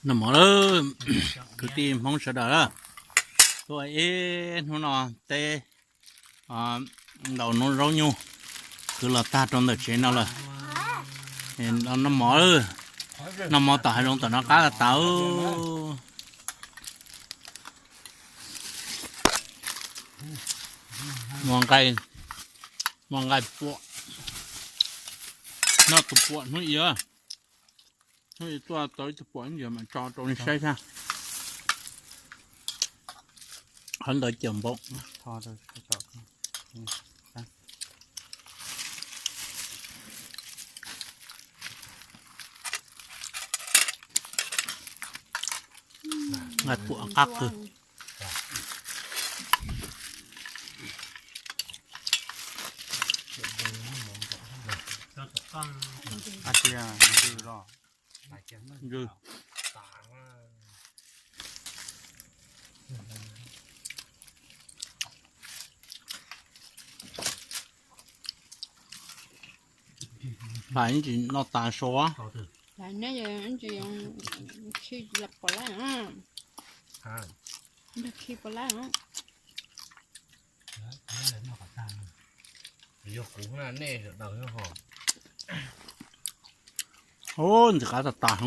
Noj mov lawm, kwv tij Hmoob sawv daws lawm. Tuaj ib hnub no teb ntaus noob zaub nyuj, kwv los tag rau ntawm tsev no lawm. Noj mov, noj mov tom hav zoov tom no qab tas tas. Muag nqaij, muag nqaij puam, noj tus puam hnub ib, hnub ib tuaj tau ib tug puam ntawd mam tso rau nej saib sab. Qhov ntawd cawm npaum. Nqaij puam qab kawg. Noj tas sau. Khi pom lawm, khi pom lawm. Ub, ntxim qab tas tas.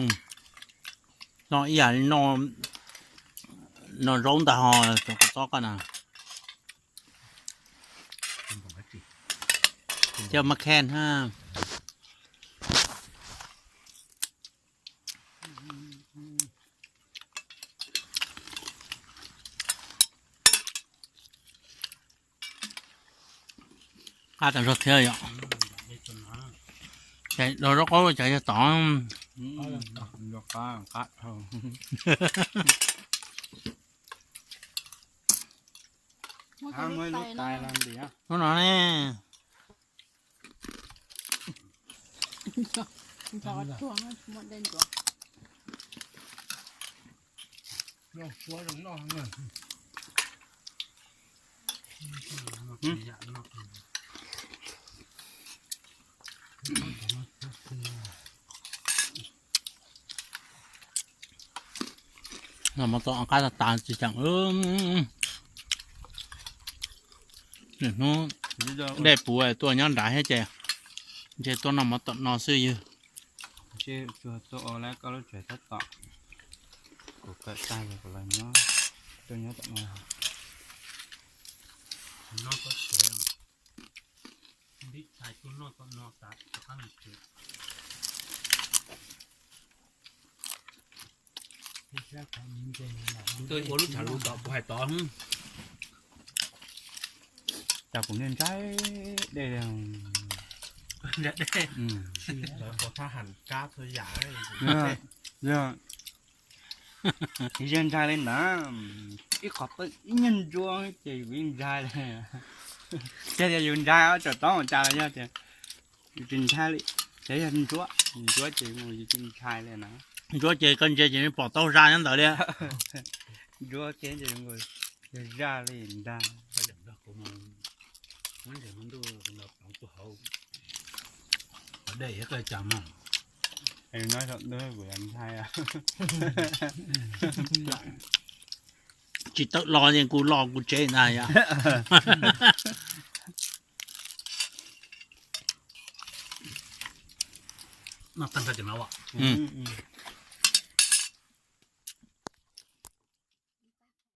Noj ib yam li noj zaub ntag ho, cov kua txob ko na. Coj maj khen ha. Qab tas zog thiab yom. Ces zaub qaub cas yog tod. Hnub no ne. Noj mov txog qab tas tas tsis tseem. Niaj hnub dej puv tuaj nyob nrad thiab ces ntshe tuaj noj mov tom no xwb yog. Tsuag tuaj ua lawv koj lub tsev tab tom, kuv kawm tag los kuv los nyob, tuaj nyob tom no. Noj koj tsev, nrib tshais tuaj noj tom no tas rov qab mus tsev. Tuaj ua lub tshav lus tom kuv hais tod. Cas kuv niag ntsaib dej li. Yog, yog ntshai li ntawd, ib qho pawg ib nyuag ntsuab ces yus yeej ntshai li. Yog tias yus ntshai ob tsam tob ua cas los yog tias yus tsis ntshai li. Ces yog ntsuab, ntsuab ces yus tsis ntshai li na. Ntsuab ces koj ntsia ces nws pom tau zaj nyob ntawd li. Ntsuab ces yog zaj li ntag. Dej ib qe cas mas. Tsis tawm los es kuv los kuv tsev ntag yom.